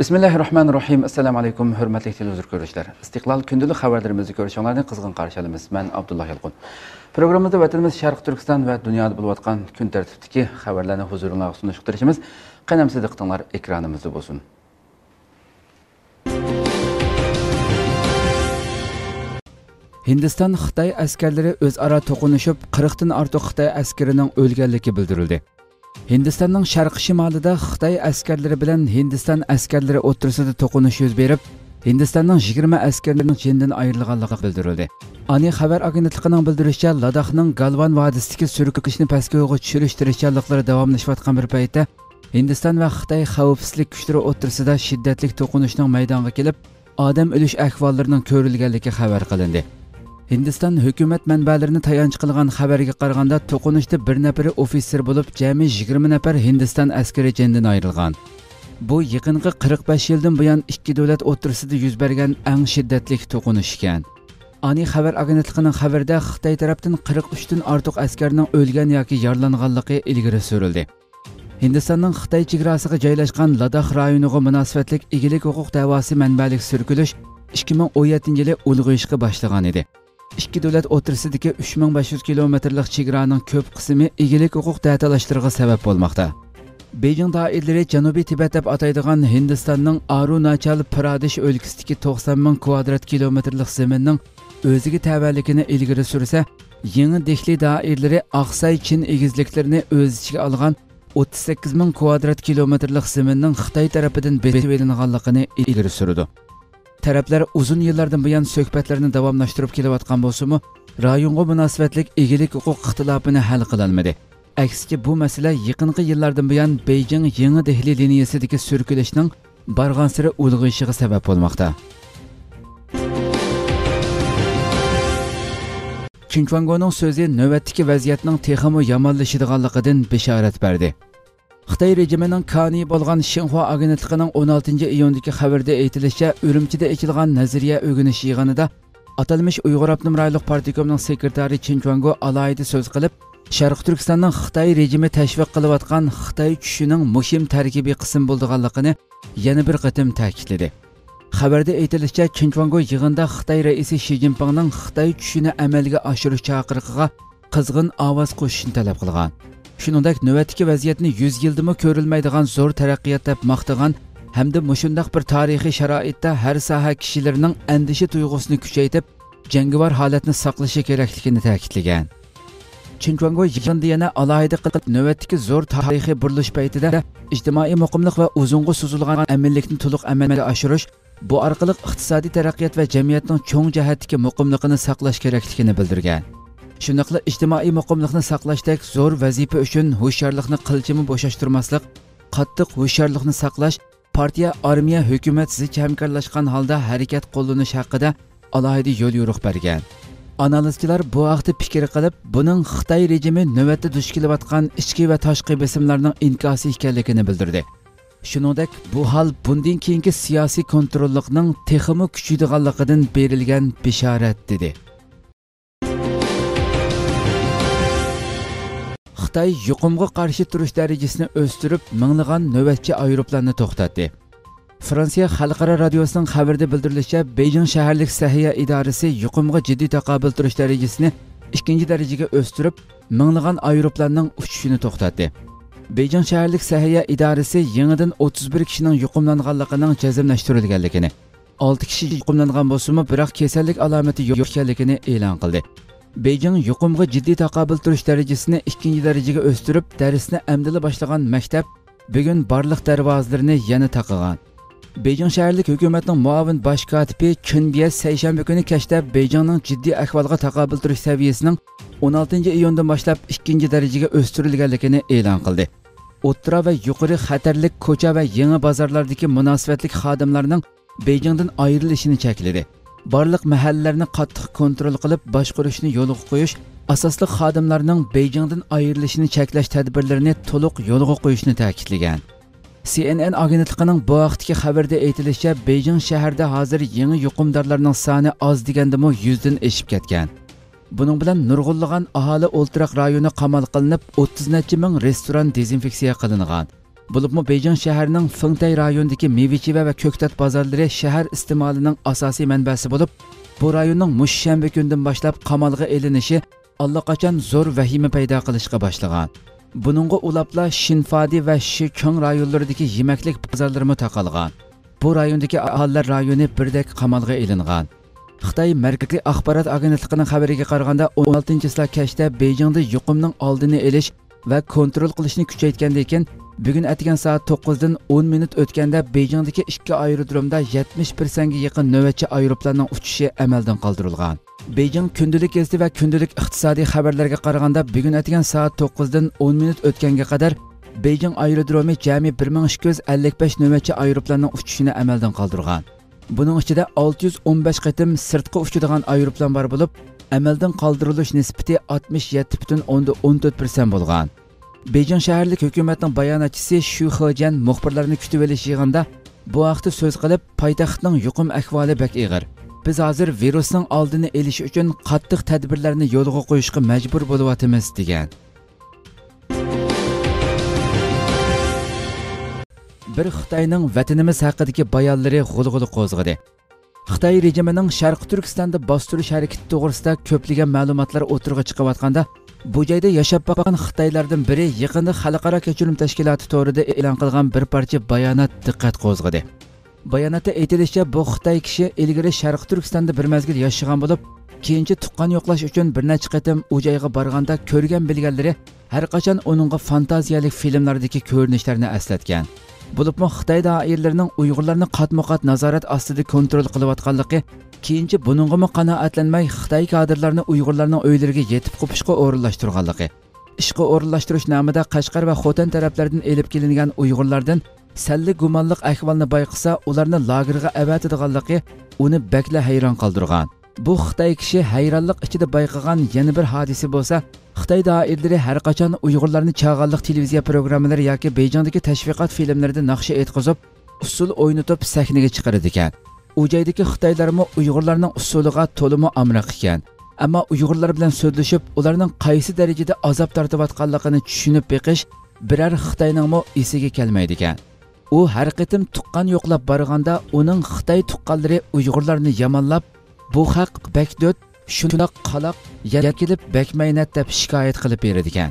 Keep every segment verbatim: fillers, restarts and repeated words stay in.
بىسمىللاھىررەھمانىررەھىم. ئەسسالامۇ ئەلەيكۇم، ھۆرمەتلىك تېلېۋىزور كۆرۈشلەر. ئىستىقلال كۈندىلىك خەۋەرلىرىمىزنى كۆرۈشۈڭلارنى قىزغىن قارشى ئالىمىز. مەن ئابدۇللا يالقۇن. پروگراممىمىزدا ۋەتىنىمىز شەرقىي تۈركىستان ۋە دۇنيادا بولۇۋاتقان كۈن تەرتىپتىكى خەۋەرلەرنى ھۇزۇرۇڭلارغا سۇنۇشقا تىرىشىمىز. قېنى ئەمىسە دىققىتىڭلار ئېكرانىمىزدا بولسۇن. ھىندىستان خىتاي ئەسكەرلىرى ئۆزئارا توقۇنۇشۇپ، قىرىقتىن ئارتۇق خىتاي ئەسكىرىنىڭ ئۆلگەنلىكى بىلدۈرۈلدى. ھىندىستاننىڭ شەرقىي شىمالىدا خىتاي ئەسكەرلىرى بىلەن ھىندىستان ئەسكەرلىرى ئوتتۇرىسىدا توقۇنۇش يۈز بېرىپ، ھىندىستاننىڭ يىگىرمە ئەسكىرىنىڭ جېنىدىن ئايرىلغانلىقى بىلدۈرۈلدى. ئانى خەۋەر ئاگېنتلىقىنىڭ بىلدۈرۈشىچە، لاداخنىڭ گالۋان ۋادىسىدىكى سۈركىلىشنى پەسكويغا چۈشۈرۈش تىرىشچانلىقلىرى داۋاملىشىۋاتقان بىر پەيتتە، ھىندىستان ۋە خىتاي خەۋپسىزلىك كۈچلىرى ئوتتۇرىسىدا شىددەتلىك توقۇنۇشنىڭ مەيدانغا كېلىپ، ئادەم ئۆلۈش ئەھۋاللىرىنىڭ كۆرۈلگەنلىكى خەۋەر قىلىندى. ھىندىستان ھۆكۈمەت مەنبەلىرىنى تايانچ قىلغان خەۋەرگە قارىغاندا، توقۇنۇشتا بىر نەپىرى ئوفىتسېر بولۇپ، جەمئىي يىگىرمە نەپەر ھىندىستان ئەسكىرى جېنىدىن ئايرىلغان. بۇ يېقىنقى قىرىق بەش يىلدىن بۇيان ئىككى دۆلەت ئوتتۇرىسىدا يۈز بەرگەن ئەڭ شىددەتلىك توقۇنۇش ئىكەن. ئانى خەۋەر ئاگېنتلىقىنىڭ خەۋىرىدە، خىتاي تەرەپتىن قىرىق ئۈچتىن ئارتۇق ئەسكەرنىڭ ئۆلگەن ياكى يارىلانغانلىقى ئىلگىرى سۈرۈلدى. ھىندىستاننىڭ خىتاي چېگراسىغا جايلاشقان لاداخ رايونىغا مۇناسىۋەتلىك ئىگىلىك ھوقۇق دەۋاسى مەنبەلىك سۈركىلىش ئىككى مىڭ ئون يەتتىنچى يىلى ئۇلغىيىشقا باشلىغان ئىدى. ئىككى دۆلەت ئوتتۇرىسىدىكى ئۈچ مىڭ بەش يۈز كىلومېتىرلىق چېگرانىڭ كۆپ قىسمى ئىگىلىك ھوقۇق دەتالاشلىرىغا سەۋەب بولماقتا. بېيجىڭ دائىرىلىرى جەنۇبىي تىبەت دەپ ئاتايدىغان ھىندىستاننىڭ ئارۇناچال پرادېش ئۆلكىسىدىكى توقسان مىڭ كۋادرات كىلومېتىرلىق زېمىننىڭ ئۆزىگە تەۋەلىكىنى ئىلگىرى سۈرسە، يېڭى دېھلى دائىرىلىرى ئاقساي چىن ئېگىزلىكلىرىنى ئۆز ئىچىگە ئالغان ئوتتۇز سەككىز مىڭ كۋادرات كىلومېتىرلىق زېمىننىڭ خىتاي تەرىپىدىن بېسىۋېلىنغانلىقىنى ئىلگىرى سۈرىدۇ. تەرەپلەر ئۇزۇن يىللاردىن بۇيان سۆھبەتلەرنى داۋاملاشتۇرۇپ كېلىۋاتقان بولسىمۇ، رايونغا مۇناسىۋەتلىك ئىگىلىك ھوقۇق ئىختىلاپىنى ھەل قىلالمىدى. ئەكسىچە، بۇ مەسىلە يېقىنقى يىللاردىن بۇيان بېيجىڭ يېڭى دېھلى لىنىيەسىدىكى سۈركىلىشنىڭ بارغانسېرى ئۇلغىيىشىغا سەۋەب بولماقتا. چىن چۇاڭگونىڭ سۆزى نۆۋەتتىكى ۋەزىيەتنىڭ تېخىمۇ يامانلىشىدىغانلىقىدىن بېشارەت بەردى. خىتاي رېجىمىنىڭ كانىيى بولغان شىنخۇا ئاگېنتلىقىنىڭ ئون ئالتىنچى ئىيۇندىكى خەۋىرىدە ئېيتىلىشىچە، ئۈرۈمچىدە ئېچىلغان نەزەرىيە ئۆگىنىش يىغىنىدا ئاتالمىش ئۇيغۇر ئاپتونوم رايونلۇق پارتكومنىڭ سېكرېتارى چىن چۇاڭگو ئالاھىدە سۆز قىلىپ، شەرقىي تۈركىستاننىڭ خىتاي رېجىمى تەشۋىق قىلىۋاتقان خىتاي چۈشىنىڭ مۇھىم تەركىبىي قىسىم بولىدىغانلىقىنى يەنە بىر قېتىم تەكىتلىدى. خەۋەردە ئېيتىلىشىچە، چىن چۇاڭگو يىغىندا خىتاي رەئىسى شى جىنپىڭنىڭ خىتاي چۈشىنى ئەمەلگە ئاشۇرۇش چاقىرىقىغا قىزغىن ئاۋاز قوشۇشنى تەلەپ قىلغان. شۇنىڭدەك، نۆۋەتتىكى ۋەزىيەتنى يۈز يىلدىمۇ كۆرۈلمەيدىغان زور تەرەققىيات دەپ ماختىغان ھەمدە مۇشۇنداق بىر تارىخىي شارائىتتا ھەر ساھە كىشىلىرىنىڭ ئەندىشە تۇيغۇسىنى كۈچەيتىپ، جەڭگىۋار ھالەتنى ساقلىشى كېرەكلىكىنى تەكىتلىگەن. چىن چۇاڭگو يىغىندا يەنە ئالاھىدە قىلىپ، نۆۋەتتىكى زور تارىخىي بۇرۇلۇش پەيتىدە ئىجتىمائىي مۇقىملىق ۋە ئۇزۇنغا سوزۇلغان ئەمىنلىكنى تولۇق ئەمەلگە ئاشۇرۇش، بۇ ئارقىلىق ئىقتىسادىي تەرەققىيات ۋە جەمئىيەتنىڭ چوڭ جەھەتتىكى مۇقىملىقىنى ساقلاش كېرەكلىكىنى بىلدۈرگەن. شۇنداقلا ئىجتىمائىي مۇقىملىقنى ساقلاشتەك زور ۋەزىپە ئۈچۈن ھوشيارلىقنى قىلچىمۇ بوشاشتۇرماسلىق، قاتتىق ھوشيارلىقنى ساقلاش، پارتىيە، ئارمىيە، ھۆكۈمەت زىچ ھەمكارلاشقان ھالدا ھەرىكەت قوللىنىش ھەققىدە ئالاھىدە يوليورۇق بەرگەن. ئانالىزچىلار بۇ ھەقتە پىكىر قىلىپ، بۇنىڭ خىتاي رېجىمى نۆۋەتتە دۇچ كېلىۋاتقان ئىچكى ۋە تاشقى بېسىملارنىڭ ئىنكاسى ئىكەنلىكىنى بىلدۈردى. شۇنىڭدەك، بۇ ھال بۇندىن كېيىنكى سىياسىي كونتروللۇقنىڭ تېخىمۇ كۈچىيىدىغانلىقىدىن بېرىلگەن بېشارەت، دېدى. خىتاي يۇقۇمغا قارشى تۇرۇش دەرىجىسىنى ئۆستۈرۈپ، مىڭلىغان نۆۋەتچى ئايروپىلاننى توختاتتى. فرانسىيە خەلقئارا رادىيوسىنىڭ خەۋىرىدە بىلدۈرۈلۈشىچە، بېيجىڭ شەھەرلىك سەھىيە ئىدارىسى يۇقۇمغا جىددىي تاقابىل تۇرۇش دەرىجىسىنى ئىككىنچى دەرىجىگە ئۆستۈرۈپ، مىڭلىغان ئايروپىلاننىڭ ئۇچۇشىنى توختاتتى. بېيجىڭ شەھەرلىك سەھىيە ئىدارىسى يېڭىدىن ئوتتۇز بىر كىشىنىڭ يۇقۇملانغانلىقىنىڭ جەزملەشتۈرۈلگەنلىكىنى، ئالتە كىشى يۇقۇملانغان بولسىمۇ، بىراق كېسەللىك ئالامىتى يوق ئىكەنلىكىنى ئېلان قىلدى. بېيجىڭ يۇقۇمغا جىددىي تاقابىل تۇرۇش دەرىجىسىنى ئىككىنچى دەرىجىگە ئۆستۈرۈپ، دەرسنى ئەمدىلا باشلىغان مەكتەپ بۈگۈن بارلىق دەرۋازىلىرىنى يەنە تاقىغان. بېيجىڭ شەھەرلىك ھۆكۈمەتنىڭ مۇئاۋىن باش كاتىپى چېن بيەس سەيشەنبە كۈنى كەچتە بېيجىڭنىڭ جىددىي ئەھۋالغا تاقابىل تۇرۇش سەۋىيەسىنىڭ ئون ئالتىنچى ئىيۇندىن باشلاپ ئىككىنچى دەرىجىگە ئۆستۈرۈلگەنلىكىنى ئېلان قىلدى. ئوتتۇرا ۋە يۇقىرى خەتەرلىك كوچا ۋە يېڭى بازارلاردىكى مۇناسىۋەتلىك خادىملارنىڭ بېيجىڭدىن ئايرىلىشىنى چەكلىدى. بارلىق مەھەللىلەرنى قاتتىق كونترول قىلىپ باشقۇرۇشنى يولغا قويۇش، ئاساسلىق خادىملارنىڭ بېيجىڭدىن ئايرىلىشىنى چەكلەش تەدبىرلىرىنى تولۇق يولغا قويۇشنى تەكىتلىگەن. سى ئېن ئېن ئاگېنتلىقىنىڭ بۇ ھەقتىكى خەۋىرىدە ئېيتىلىشىچە، بېيجىڭ شەھىرىدە ھازىر يېڭى يۇقۇمدارلارنىڭ سانى ئاز دېگەندىمۇ يۈزدىن ئېشىپ كەتكەن. بۇنىڭ بىلەن نۇرغۇنلىغان ئاھالە ئولتۇراق رايونى قامال قىلىنىپ، ئوتتۇز نەچچە مىڭ رېستوران دېزىنفېكسىيە قىلىنغان. بولۇپمۇ بېيجىڭ شەھىرىنىڭ فېڭتەي رايونىدىكى مېۋە-چېۋە ۋە كۆكتات بازارلىرى شەھەر ئىستېمالىنىڭ ئاساسىي مەنبەسى بولۇپ، بۇ رايوننىڭ مۇشۇ شەنبە كۈنىدىن باشلاپ قامالغا ئېلىنىشى ئاللىقاچان زور ۋەھىمە پەيدا قىلىشقا باشلىغان. بۇنىڭغا ئۇلاپلا شىنفادى ۋە شىكېڭ رايونلىرىدىكى يېمەكلىك بازارلىرىمۇ تاقالغان. بۇ رايوندىكى ئاھالىلەر رايونى بىردەك قامالغا ئېلىنغان. خىتاي مەركىزىي ئاخبارات ئاگېنتلىقىنىڭ خەۋىرىگە قارىغاندا، ئون ئالتىنچى چىسلا كەچتە بېيجىڭدا يۇقۇمنىڭ ئالدىنى ئېلىش ۋە كونترول قىلىشنى كۈچەيتكەندىن كېيىن، بۈگۈن ئەتىگەن سائەت توققۇزدىن ئون مىنۇت ئۆتكەندە، بېيجىڭدىكى ئىككى ئايرودرومدا يەتمىش پىرسەنتكە يېقىن نۆۋەتچى ئايروپىلاننىڭ ئۇچۇشى ئەمەلدىن قالدۇرۇلغان. بېيجىڭ كۈندىلىك گېزىتى ۋە كۈندىلىك ئىقتىسادىي خەۋەرلەرگە قارىغاندا، بۈگۈن ئەتىگەن سائەت توققۇزدىن ئون مىنۇت ئۆتكەنگە قەدەر، بېيجىڭ ئايرودرومى جەمئىي بىر مىڭ ئىككى يۈز ئەللىك بەش نۆۋەتچى ئايروپىلاننىڭ ئۇچۇشىنى ئەمەلدىن قالدۇرغان. بۇنىڭ ئىچىدە ئالتە يۈز ئون بەش قېتىم سىرتقا ئۇچىدىغان ئايروپىلان بار بولۇپ، ئەمەلدىن قالدۇرۇلۇش نىسبىتى ئاتمىش يەتتە پۈتۈن ئوندىن ئون تۆت پىرسەنت بولغان. بېيجىڭ شەھەرلىك ھۆكۈمەتنىڭ باياناتچىسى شۈ خېجيەن مۇخبىرلارنى كۈتۈۋېلىش يىغىنىدا بۇ ھەقتە سۆز قىلىپ، پايتەختنىڭ يۇقۇم ئەھۋالى بەك ئېغىر. بىز ھازىر ۋىرۇسنىڭ ئالدىنى ئېلىش ئۈچۈن قاتتىق تەدبىرلەرنى يولغا قويۇشقا مەجبۇر بولۇۋاتىمىز، دېگەن. بىر خىتاينىڭ ۋەتىنىمىز ھەققىدىكى بايانلىرى غۇلغۇلا قوزغىدى. خىتاي رېجىمىنىڭ شەرقىي تۈركىستاندا باستۇرۇش ھەرىكىتى توغرىسىدا كۆپلىگەن مەلۇماتلار ئوتتۇرىغا چىقىۋاتقاندا، بۇ جايدا ياشاپ باققان خىتايلاردىن بىرى يېقىندا خەلقئارا كەچۈرۈم تەشكىلاتى تورىدا ئېلان قىلغان بىر پارچە بايانات دىققەت قوزغىدى. باياناتتا ئېيتىلىشىچە، بۇ خىتاي كىشى ئىلگىرى شەرقىي تۈركىستاندا بىر مەزگىل ياشىغان بولۇپ، كېيىنچە تۇغقان يوقلاش ئۈچۈن بىر نەچچە قېتىم ئۇ جايغا بارغاندا كۆرگەن بىلگەنلىرى ھەرقاچان ئۇنىڭغا فانتازىيەلىك فىلىملاردىكى كۆرۈنۈشلەرنى ئەسلەتكەن. بولۇپمۇ خىتاي دائىرىلىرىنىڭ ئۇيغۇرلارنى قاتمۇ قات نازارەت ئاستىدا كونترول قىلىۋاتقانلىقى، كېيىنچە بۇنىڭغىمۇ قانائەتلەنمەي خىتاي كادىرلارنى ئۇيغۇرلارنىڭ ئۆيلىرىگە يېتىپ قوپۇشقا ئورۇنلاشتۇرغانلىقى، ئىشقا ئورۇنلاشتۇرۇش نامىدا قەشقەر ۋە خوتەن تەرەپلەردىن ئېلىپ كېلىنگەن ئۇيغۇرلاردىن سەللە گۇمانلىق ئەھۋالنى بايقىسا، ئۇلارنى لاگېرغا ئەۋەتىدىغانلىقى ئۇنى بەكلا ھەيران قالدۇرغان. بۇ خىتاي كىشى ھەيرانلىق ئىچىدە بايقىغان يەنە بىر ھادىسە بولسا، خىتاي دائىرىلىرى ھەرقاچان ئۇيغۇرلارنى چاغانلىق تېلېۋىزىيە پروگراممىلىرى ياكى بېيجىڭدىكى تەشۋىقات فىلىملىرىدا ناخشا ئېيتقۇزۇپ، ئۇسسۇل ئوينىتىپ سەھنىگە چىقىرىدىكەن. ئۇ جايدىكى خىتايلارمۇ ئۇيغۇرلارنىڭ ئۇسسۇلىغا تولىمۇ ئامراق ئىكەن. ئەمما ئۇيغۇرلار بىلەن سۆزلىشىپ، ئۇلارنىڭ قايسى دەرىجىدە ئازاب تارتىۋاتقانلىقىنى چۈشىنىپ بېقىش بىرەر خىتاينىڭمۇ ئېسىگە كەلمەيدىكەن. ئۇ ھەر قېتىم تۇغقان يوقلاپ بارغاندا، ئۇنىڭ خىتاي تۇغقانلىرى ئۇيغۇرلارنى يامانلاپ، «بۇ خەق بەك دۆت، شۇنداق قالاق، يەر كېلىپ بەك مەينەت» دەپ شىكايەت قىلىپ بېرىدىكەن.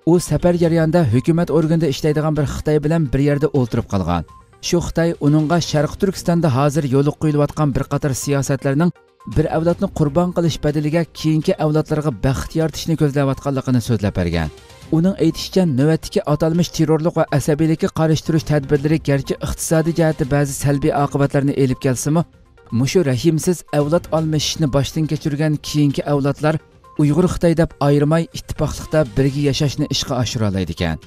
ئۇ سەپەر جەريانىدا ھۆكۈمەت ئورگىنىدا ئىشلەيدىغان بىر خىتاي بىلەن بىر يەردە ئولتۇرۇپ قالغان. شۇ خىتاي ئۇنىڭغا شەرقىي تۈركىستاندا ھازىر يولغا قويۇلۇۋاتقان بىر قاتار سىياسەتلەرنىڭ بىر ئەۋلادنى قۇربان قىلىش بەدىلىگە كېيىنكى ئەۋلادلارغا بەخت يارىتىشنى كۆزلەۋاتقانلىقىنى سۆزلەپ بەرگەن. ئۇنىڭ ئېيتىشىچە، نۆۋەتتىكى ئاتالمىش تېررورلۇق ۋە ئەسەبىيلىككە قارشى تۇرۇش تەدبىرلىرى گەرچە ئىقتىسادىي جەھەتتە بەزى سەلبىي ئاقىۋەتلەرنى ئېلىپ كەلسىمۇ، مۇشۇ رەھىمسىز ئەۋلاد ئالمىشىشنى باشتىن كەچۈرگەن كېيىنكى ئەۋلادلار ئۇيغۇر خىتاي دەپ ئايرىماي ئىتتىپاقلىقتا بىرگە ياشاشنى ئىشقا ئاشۇرالايدىكەن.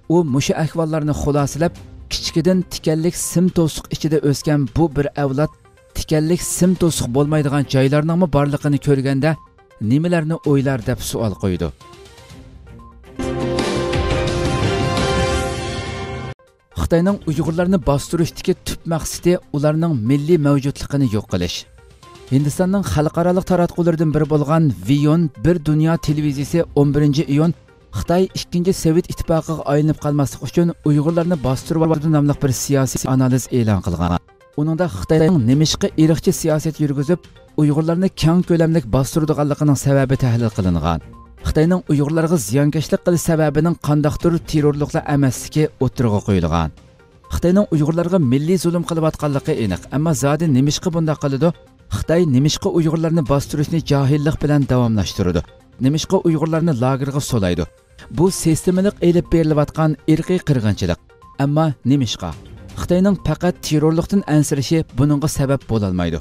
ئۇ مۇشۇ ئەھۋاللارنى خۇلاسىلەپ، كىچىكىدىن تىكەنلىك سىم توسۇق ئىچىدە ئۆسكەن بۇ بىر ئەۋلاد تىكەنلىك سىم توسۇق بولمايدىغان جايلارنىڭمۇ بارلىقىنى كۆرگەندە نېمىلەرنى ئويلار دەپ سوئال قويىدۇ. خىتاينىڭ ئۇيغۇرلارنى باستۇرۇشتىكى تۈپ مەقسىتى ئۇلارنىڭ مىللىي مەۋجۇتلۇقىنى يوق قىلىش. ھىندىستاننىڭ خەلقئارالىق تاراتقۇلىرىدىن بىرى بولغان ۋىيون بىر دۇنيا تېلېۋىزىيىسى ئون بىرىنچى ئىيۇن «خىتاي ئىككىنچى سوۋېت ئىتتىپاقىغا ئايلىنىپ قالماسلىق ئۈچۈن ئۇيغۇرلارنى باستۇرۇۋاتىدۇ» ناملىق بىر سىياسىي ئانالىز ئېلان قىلغان. ئۇنىڭدا خىتاينىڭ نېمىشقا ئىرقچى سىياسەت يۈرگۈزۈپ، ئۇيغۇرلارنى كەڭ كۆلەملىك باستۇرىدىغانلىقىنىڭ سەۋەبى تەھلىل قىلىنغان. خىتاينىڭ ئۇيغۇرلارغا زىيانكەشلىك قىلىش سەۋەبىنىڭ قانداقتۇر تېررورلۇقلا ئەمەسلىكى ئوتتۇرىغا قويۇلغان. خىتاينىڭ ئۇيغۇرلارغا مىللىي زۇلۇم قىلىۋاتقانلىقى ئېنىق، ئەمما زادى نېمىشقا بۇنداق قىلىدۇ؟ خىتاي نېمىشقا ئۇيغۇرلارنى باستۇرۇشنى جاھىللىق بىلەن داۋاملاشتۇرىدۇ؟ نېمىشقا ئۇيغۇرلارنى لاگېرغا سولايدۇ؟ بۇ سىستېمىلىق ئېلىپ بېرىلىۋاتقان ئىرقىي قىرغىنچىلىق. ئەمما نېمىشقا؟ خىتاينىڭ پەقەت تېررورلۇقتىن ئەنسىرىشى بۇنىڭغا سەۋەب بولالمايدۇ.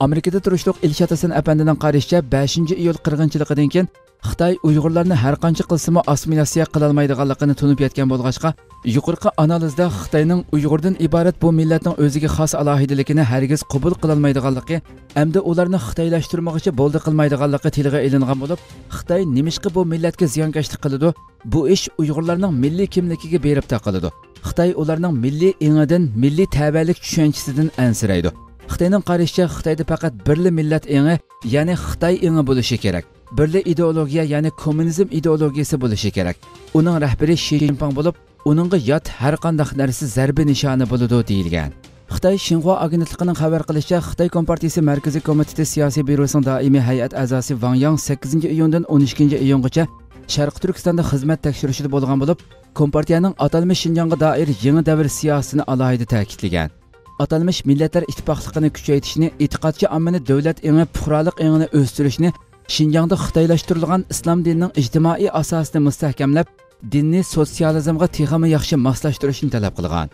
ئامېرىكىدا تۇرۇشلۇق ئىلشات ھەسەن ئەپەندىنىڭ قارىشىچە، بەشىنچى ئىيۇل قىرغىنچىلىقىدىن كېيىن خىتاي ئۇيغۇرلارنى ھەرقانچە قىلسىمۇ ئاسسىمىلياتسىيە قىلالمايدىغانلىقىنى تونۇپ يەتكەن بولغاچقا، يۇقىرىقى ئانالىزدا خىتاينىڭ ئۇيغۇردىن ئىبارەت بۇ مىللەتنىڭ ئۆزىگە خاس ئالاھىدىلىكىنى ھەرگىز قوبۇل قىلالمايدىغانلىقى ھەمدە ئۇلارنى خىتايلاشتۇرمىغۇچە بولدى قىلمايدىغانلىقى تىلغا ئېلىنغان بولۇپ، خىتاي نېمىشقا بۇ مىللەتكە زىيانكەشلىك قىلىدۇ؟ بۇ ئىش ئۇيغۇرلارنىڭ مىللىي كىملىكىگە بېرىپ تاقىلىدۇ. خىتاي ئۇلارنىڭ مىللىي ئېڭىدىن، مىللىي تەۋەلىك چۈشەنچىسىدىن ئەنسىرەيدۇ. خىتاينىڭ قارىشىچە، خىتايدا پەقەت بىرلا مىللەت ئېڭى، يەنى خىتاي ئېڭى بولۇشى كېرەك. بىرلا ئىدېئولوگىيە، يەنى كوممۇنىزم ئىدېئولوگىيىسى بولۇشى كېرەك. ئۇنىڭ رەھبىرى شى جىنپىڭ بولۇپ، ئۇنىڭغا يات ھەر قانداق نەرسە زەربە نىشانى بولىدۇ، دېيىلگەن. خىتاي شىنخۇا ئاگېنتلىقىنىڭ خەۋەر قىلىشىچە، خىتاي كومپارتىيىسى مەركىزىي كومىتېتى سىياسىي بيۇروسىنىڭ دائىمىي ھەيئەت ئەزاسى ۋاڭ ياڭ سەككىزىنچى ئىيۇندىن ئون ئىككىنچى ئىيۇنغىچە شەرقىي تۈركىستاندا خىزمەت تەكشۈرۈشىدە بولغان بولۇپ، كومپارتىيەنىڭ ئاتالمىش شىنجاڭغا دائىر يېڭى دەۋر سىياسىتىنى ئالاھىدە تەكىتلىگەن. ئاتالمىش مىللەتلەر ئىتتىپاقلىقىنى كۈچەيتىشنى، ئېتىقادچى ئاممىنى دۆلەت ئېڭى، پۇقرالىق ئېڭىنى ئۆستۈرۈشنى، شىنجاڭدا خىتايلاشتۇرۇلغان ئىسلام دىنىنىڭ ئىجتىمائىي ئاساسىنى مۇستەھكەملەپ، دىننى سوتسىيالىزمغا تېخىمۇ ياخشى ماسلاشتۇرۇشنى تەلەپ قىلغان.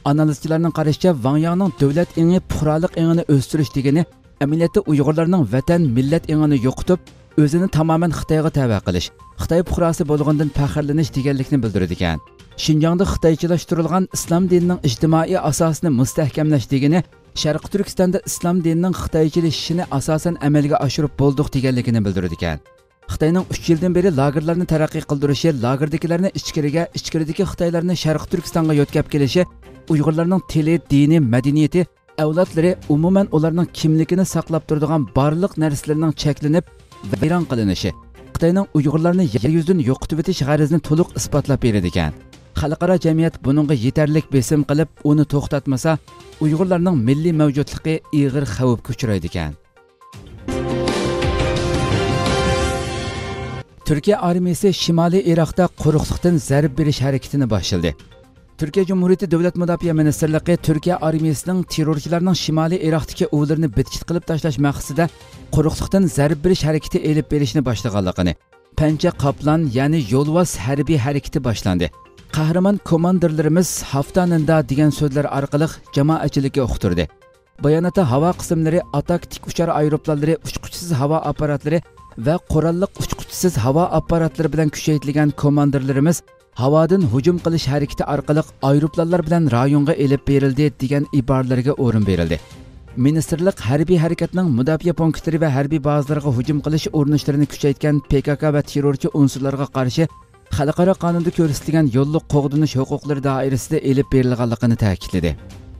ئانالىزچىلارنىڭ قارىشىچە، ۋاڭ ياڭنىڭ دۆلەت ئېڭى، پۇقرالىق ئېڭىنى ئۆستۈرۈش دېگىنى ئەمەلىيەتتە ئۇيغۇرلارنىڭ ۋەتەن، مىللەت ئېڭىنى يوقىتىپ، ئۆزىنى تامامەن خىتايغا تەۋە قىلىش، خىتاي پۇقراسى بولغىنىدىن پەخىرلىنىش دېگەنلىكنى بىلدۈرىدىكەن. شىنجاڭدا خىتايچىلاشتۇرۇلغان ئىسلام دىنىنىڭ ئىجتىمائىي ئاساسىنى مۇستەھكەملەش دېگىنى شەرقىي تۈركىستاندا ئىسلام دىنىنىڭ خىتايچىلىشىشىنى ئاساسەن ئەمەلگە ئاشۇرۇپ بولدۇق دېگەنلىكىنى بىلدۈرىدىكەن. خىتاينىڭ ئۈچ يىلدىن بېرى لاگېرلارنى تەرەققىي قىلدۇرۇشى، لاگېردىكىلەرنى ئىچكىرىگە، ئىچكىرىدىكى خىتايلارنى شەرقىي تۈركىستانغا يۆتكەپ كېلىشى، ئۇيغۇرلارنىڭ تىلى، دىنى، مەدەنىيىتى، ئەۋلادلىرى، ئومۇمەن ئۇلارنىڭ كىملىكىنى ساقلاپ تۇرىدىغان بارلىق نەرسىلىرىنىڭ چەكلىنىپ، ۋەيران قىلىنىشى، خىتاينىڭ ئۇيغۇرلارنى يەر يۈزىدىن يوقىتىۋېتىش غەرىزىنى تولۇق ئىسپاتلاپ بېرىدىكەن. خەلقئارا جەمئىيەت بۇنىڭغا يېتەرلىك بېسىم قىلىپ، ئۇنى توختاتمىسا، ئۇيغۇرلارنىڭ مىللىي مەۋجۇتلۇقى ئېغىر خەۋپكە ئۇچرايدىكەن. تۈركىيە ئارمىيىسى شىمالىي ئىراقتا قۇرۇقلۇقتىن زەربە بېرىش ھەرىكىتىنى باشلىدى. تۈركىيە جۇمھۇرىيىتى دۆلەت مۇداپىئە مىنىستىرلىقى تۈركىيە ئارمىيىسىنىڭ تېررورچىلارنىڭ شىمالىي ئىراقتىكى ئۇۋىلىرىنى بىتچىت قىلىپ تاشلاش مەقسىتىدە قۇرۇقلۇقتىن زەربە بېرىش ھەرىكىتى ئېلىپ بېرىشنى باشلىغانلىقىنى، پەنچە قاپلان، يەنى يولۋاس ھەربىي ھەرىكىتى باشلاندى. قەھرىمان كوماندىرلىرىمىز ھافتانىندا دېگەن سۆزلەر ئارقىلىق جامائەتچىلىككە ئۇقتۇردى. باياناتتا ھاۋا قىسىملىرى، ئاتاك تىك ئۇچار ئايروپىلانلىرى، ئۇچقۇچىسىز ھاۋا ئاپپاراتلىرى ۋە قوراللىق ئۇچقۇچىسىز ھاۋا ئاپپاراتلىرى بىلەن كۈچەيتىلگەن كوماندىرلىرىمىز ھاۋادىن ھۇجۇم قىلىش ھەرىكىتى ئارقىلىق ئايروپىلانلار بىلەن رايونغا ئېلىپ بېرىلدى، دېگەن ئىبارىلەرگە ئورۇن بېرىلدى. مىنىستىرلىق ھەربىي ھەرىكەتنىڭ مۇداپىئە پونكىتلىرى ۋە ھەربىي بازىلىرىغا ھۇجۇم قىلىش ئۇرۇنۇشلىرىنى كۈچەيتكەن پى كاكا ۋە تېررورچى ئۇنسۇرلارغا قارشى خەلقئارا قانۇندا كۆرسىتىلگەن يوللۇق قوغدىنىش ھوقۇقلىرى دائىرىسىدە ئېلىپ بېرىلغانلىقىنى تەكىتلىدى.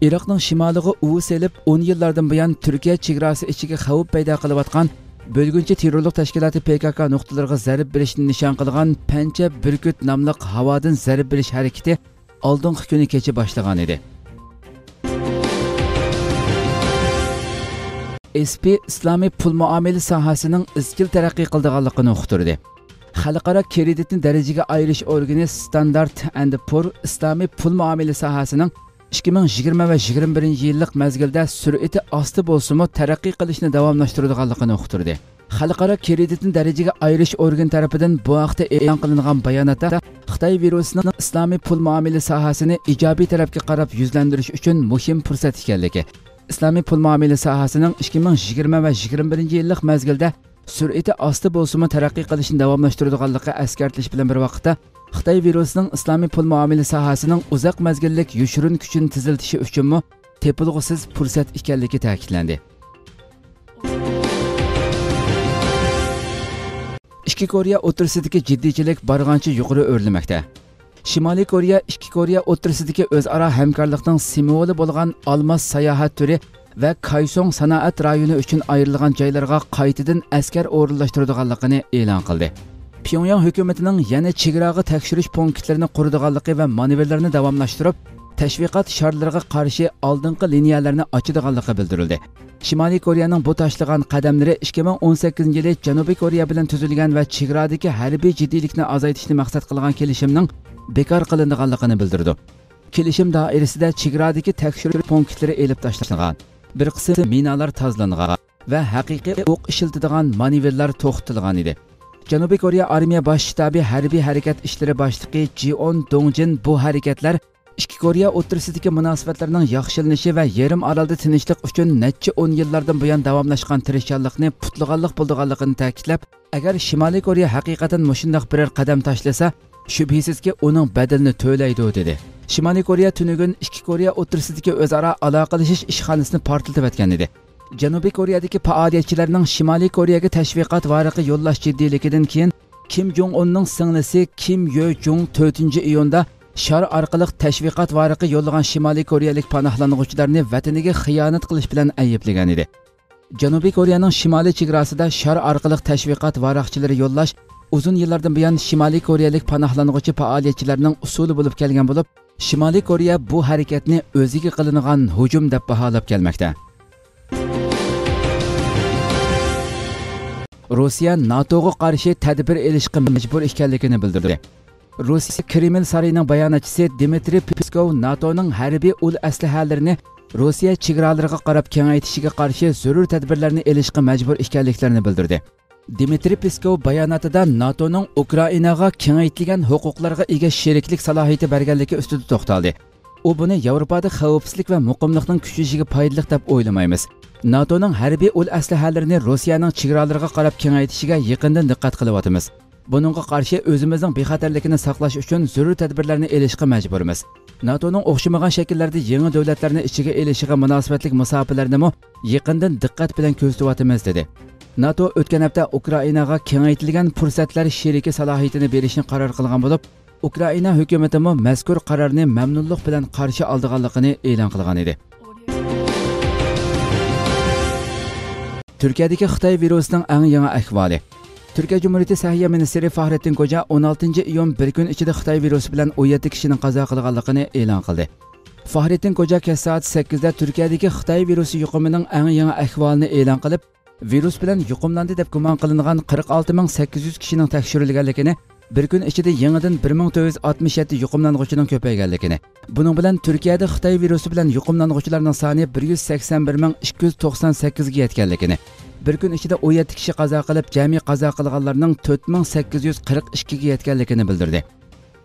ئىراقنىڭ شىمالىغا ئۇۋا سېلىپ، ئون يىللاردىن بۇيان تۈركىيە چېگراسى ئىچىگە خەۋپ پەيدا قىلىۋاتقان بۆلگۈنچى تېررورلۇق تەشكىلاتى پى كاكا نۇقتىلىرىغا زەربە بېرىشنى نىشان قىلغان پەنچە بۈركۈت ناملىق ھاۋادىن زەربە بېرىش ھەرىكىتى ئالدىنقى كۈنى كېچە باشلىغان ئىدى. ئېس پى ئىسلامىي پۇل مۇئامىلە ساھەسىنىڭ ئىزچىل تەرەققىي قىلىدىغانلىقىنى ئۇقتۇردى. خەلقئارا كرېدىتنى دەرىجىگە ئايرىش ئورگىنى ستاندارت ئەند پۇر ئىسلامىي پۇل مۇئامىلە ساھەسىنىڭ ئىككى مىڭ يىگىرمە ۋە يىگىرمە بىرىنچى يىللىق مەزگىلدە سۈرئىتى ئاستا بولسىمۇ تەرەققىي قىلىشنى داۋاملاشتۇرىدىغانلىقىنى ئۇقتۇردى. خەلقئارا كرېدىتنى دەرىجىگە ئايرىش ئورگىنى تەرىپىدىن بۇ ھەقتە ئېلان قىلىنغان باياناتتا، خىتاي ۋىرۇسىنىڭ ئىسلامىي پۇل مۇئامىلە ساھەسىنى ئىجابىي تەرەپكە قاراپ يۈزلەندۈرۈش ئۈچۈن مۇھىم پۇرسەت ئىكەنلىكى، ئىسلامىي پۇل مۇئامىلە ساھەسىنىڭ ئىككى مىڭ يىگىرمە ۋە يىگىرمە بىرىنچى يىللىق مەزگىلدە سۈرئىتى ئاستا بولسىمۇ تەرەققىي قىلىشنى داۋاملاشتۇرىدىغانلىقى ئەسكەرتىلىش بىلەن بىر ۋاقىتتا، خىتاي ۋىرۇسىنىڭ ئىسلامىي پۇل مۇئامىلە ساھەسىنىڭ ئۇزاق مەزگىللىك يوشۇرۇن كۈچىنى تېزلىتىشى ئۈچۈنمۇ تېپىلغۇسىز پۇرسەت ئىكەنلىكى تەكىتلەندى. ئىككى كورېيە ئوتتۇرىسىدىكى جىددىيچىلىك بارغانچە يۇقىرى ئۆرلىمەكتە. شىمالىي كورېيە ئىككى كورېيە ئوتتۇرىسىدىكى ئۆزئارا ھەمكارلىقنىڭ سىمۋولى بولغان ئالماس ساياھەت تۈرى ۋە كايسۇڭ سانائەت رايونى ئۈچۈن ئايرىلغان جايلارغا قايتىدىن ئەسكەر ئورۇنلاشتۇرىدىغانلىقىنى ئېلان قىلدى. پيۇڭياڭ ھۆكۈمىتىنىڭ يەنە چېگراغا تەكشۈرۈش پونكىتلىرىنى قۇرىدىغانلىقى ۋە مانېۋىرلارنى داۋاملاشتۇرۇپ، تەشۋىقات شارلىرىغا قارشى ئالدىنقى لىنىيەلەرنى ئاچىدىغانلىقى بىلدۈرۈلدى. شىمالىي كورېيەنىڭ بۇ تاشلىغان قەدەملىرى ئىككى مىڭ ئون سەككىزىنچى يىلى جەنۇبىي كورېيە بىلەن تۈزۈلگەن ۋە چېگرادىكى ھەربىي جىددىيلىكنى ئازايتىشنى مەقسەت قىلغان كېلىشىمنىڭ بىكار قىلىنىدىغانلىقىنى بىلدۈردى. كېلىشىم دائىرىسىدە چېگرادىكى تەكشۈرۈش پونكىتلىرى ئېلىپ تاشلانغان، بىر قىسىم مىنالار تازىلانغان ۋە ھەقىقىي ئوق ئىشلىتىدىغان مانېۋىرلار توختىتىلغان ئىدى. جەنۇبىي كورېيە ئارمىيە باش شتابى ھەربىي ھەرىكەت ئىشلىرى باشلىقى جىئون دۇڭجىن بۇ ھەرىكەتلەر ئىككى كورېيە ئوتتۇرىسىدىكى مۇناسىۋەتلەرنىڭ ياخشىلىنىشى ۋە يېرىم ئارالدا تىنچلىق ئۈچۈن نەچچە ئون يىللاردىن بۇيان داۋاملاشقان تىرىشچانلىقنى پۇتلىغانلىق بولىدىغانلىقىنى تەكىتلەپ، ئەگەر شىمالىي كورېيە ھەقىقەتەن مۇشۇنداق بىرەر قەدەم تاشلىسا، شۈبھىسىزكى، ئۇنىڭ بەدىلىنى تۆلەيدۇ، دېدى. شىمالىي كورېيە تۈنۈگۈن ئىككى كورېيە ئوتتۇرىسىدىكى ئۆزئارا ئالاقىلىشىش ئىشخانىسىنى پارتلىتىۋەتكەن ئىدى. جەنۇبىي كورېيەدىكى پائالىيەتچىلەرنىڭ شىمالىي كورېيەگە تەشۋىقات ۋارىقى يوللاش جىددىيلىكىدىن كېيىن، كىم جوڭ ئۇننىڭ سىڭلىسى كىم يۆ جۇڭ تۆتىنچى ئىيۇندا شار ئارقىلىق تەشۋىقات ۋارىقى يوللىغان شىمالىي كورېيەلىك پاناھلانغۇچىلارنى ۋەتىنىگە خىيانەت قىلىش بىلەن ئەيىبلىگەن ئىدى. جەنۇبىي كورېيەنىڭ شىمالىي چېگراسىدا شار ئارقىلىق تەشۋىقات ۋاراقچىلىرى يوللاش ئۇزۇن يىللاردىن بۇيان شىمالىي كورېيەلىك پاناھلانغۇچى پائالىيەتچىلەرنىڭ ئۇسۇلى بولۇپ كەلگەن بولۇپ، شىمالىي كورېيە بۇ ھەرىكەتنى ئۆزىگە قىلىنغان ھۇجۇم دەپ باھالاپ كەلمەكتە. روسىيە ناتوغا قارشى تەدبىر ئېلىشقا مەجبۇر ئىكەنلىكىنى بىلدۈردى. روسىيە كرېمل سارىيىنىڭ باياناتچىسى دىمىترىي پېسكوۋ ناتونىڭ ھەربىي ئۇل ئەسلىھەلىرىنى روسىيە چېگرالىرىغا قاراپ كېڭەيتىشىگە قارشى زۆرۈر تەدبىرلەرنى ئېلىشقا مەجبۇر ئىكەنلىكلىرىنى بىلدۈردى. دىمىترىي پېسكوۋ باياناتىدا ناتونىڭ ئۇكرائىناغا كېڭەيتىلگەن ھوقۇقلارغا ئىگە شېرىكلىك سالاھىيىتى بەرگەنلىكى ئۈستىدە توختالدى. ئۇ بۇنى ياۋروپادا خەۋپسىزلىك ۋە مۇقىملىقنىڭ كۈچىيىشىگە پايدىلىق دەپ ئويلىمايمىز. ناتونىڭ ھەربىي ئۇل ئەسلىھەلىرىنى روسىيەنىڭ چېگرالىرىغا قاراپ كېڭەيتىشىگە يېقىندىن دىققەت قىلىۋاتىمىز. بۇنىڭغا قارشى ئۆزىمىزنىڭ بىخەتەرلىكىنى ساقلاش ئۈچۈن زۆرۈر تەدبىرلەرنى ئېلىشقا مەجبۇرمىز. ناتونىڭ ئوخشىمىغان شەكىللەردە يېڭى دۆلەتلەرنى ئىچىگە ئېلىشىغا مۇناسىۋەتلىك مۇساپىلەرنىمۇ يېقىندىن دىققەت بىلەن كۆزىتىۋاتىمىز، دېدى. ناتو ئۆتكەن ھەپتە ئۇكرائىناغا كېڭەيتىلگەن پۇرسەتلەر شېرىكى سالاھىيىتىنى بېرىشنى قارار قىلغان بولۇپ، ئۇكرائىنا ھۆكۈمىتىمۇ مەزكۇر قارارنى مەمنۇنلۇق بىلەن قارشى ئالىدىغانلىقىنى ئېلان قىلغان ئىدى. تۈركىيەدىكى خىتاي ۋىرۇسىنىڭ ئەڭ يېڭى ئەھۋالى. تۈركىيە جۇمھۇرىيىتى سەھىيە مىنىستىرى فاھرېتتىن كوجا ئون ئالتىنچى ئىيۇن بىر كۈن ئىچىدە خىتاي ۋىرۇسى بىلەن ئون يەتتە كىشىنىڭ قازا قىلغانلىقىنى ئېلان قىلدى. فاھرېتتىن كوجا كەچ سائەت سەككىزدە تۈركىيەدىكى خىتاي ۋىرۇسى يۇقۇمىنىڭ ئەڭ يېڭى ئەھۋالىنى ئېلان قىلىپ، ۋىرۇس بىلەن يۇقۇملاندى دەپ گۇمان قىلىنغان قىرىق ئالتە مىڭ سەككىز يۈز كىشىنىڭ تەكشۈرۈلگەنلىكىنى، بىر كۈن ئىچىدە يېڭىدىن بىر مىڭ تۆت يۈز ئاتمىش يەتتە يۇقۇملانغۇچىنىڭ كۆپەيگەنلىكىنى، بۇنىڭ بىلەن تۈركىيەدە خىتاي ۋىرۇسى بىلەن يۇقۇملانغۇچىلارنىڭ سانى بىر يۈز سەكسەن بىر مىڭ ئىككى يۈز توقسان سەككىزگە يەتكەنلىكىنى، بىر كۈن ئىچىدە ئون يەتتە كىشى قازا قىلىپ، جەمئىي قازا قىلغانلارنىڭ تۆت مىڭ سەككىز يۈز قىرىق ئىككىگە يەتكەنلىكىنى بىلدۈردى.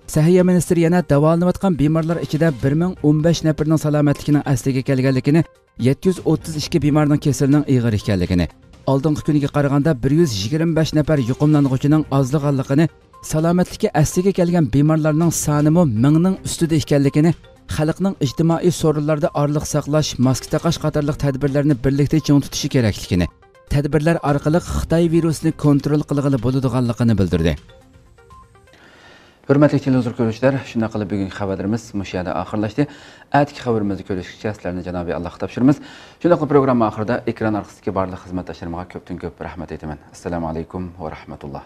سەھىيە مىنىستىرى يەنە داۋالىنىۋاتقان بىمارلار ئىچىدە بىر مىڭ ئون بەش نەپىرىنىڭ سالامەتلىكىنىڭ ئەسلىگە كەلگەنلىكىنى، يەتتە يۈز ئوتتۇز ئىككى بىمارنىڭ كېسىلىنىڭ ئېغىر ئىكەنلىكىنى، ئالدىنقى كۈنىگە قارىغاندا بىر يۈز يىگىرمە بەش نەپەر يۇقۇملانغۇچىنىڭ ئازلىغانلىقىنى، سالامەتلىكى ئەسلىگە كەلگەن بىمارلارنىڭ سانىمۇ مىڭنىڭ ئۈستىدە ئىكەنلىكىنى، خەلقنىڭ ئىجتىمائىي سورۇنلاردا ئارىلىق ساقلاش، ماسكا تاقاش قاتارلىق تەدبىرلەرنى بىرلىكتە چىڭ تۇتۇشى كېرەكلىكىنى، تەدبىرلەر ئارقىلىق خىتاي ۋىرۇسىنى كونترول قىلغىلى بولىدىغانلىقىنى بىلدۈردى. ھۆرمەتلىك تېلېۋىزور كۆرۈشلەر، شۇنداق قىلىپ بۈگۈنكى خەۋەرلىرىمىز مۇشۇ يەردە ئاخىرلاشتى. ئەتىكى خەۋىرىمىزدە كۆرۈشكىچە سىلەرنى جانابىي ئاللاھقا تاپشۇرىمىز. شۇنداقلا پروگرامما ئاخىرىدا ئېكران ئارقىسىدىكى بارلىق خىزمەتداشلىرىمغا كۆپتىن كۆپ رەھمەت ئېيتىمەن. ئەسسالامۇ ئەلەيكۇم ۋە رەھمەتۇللا.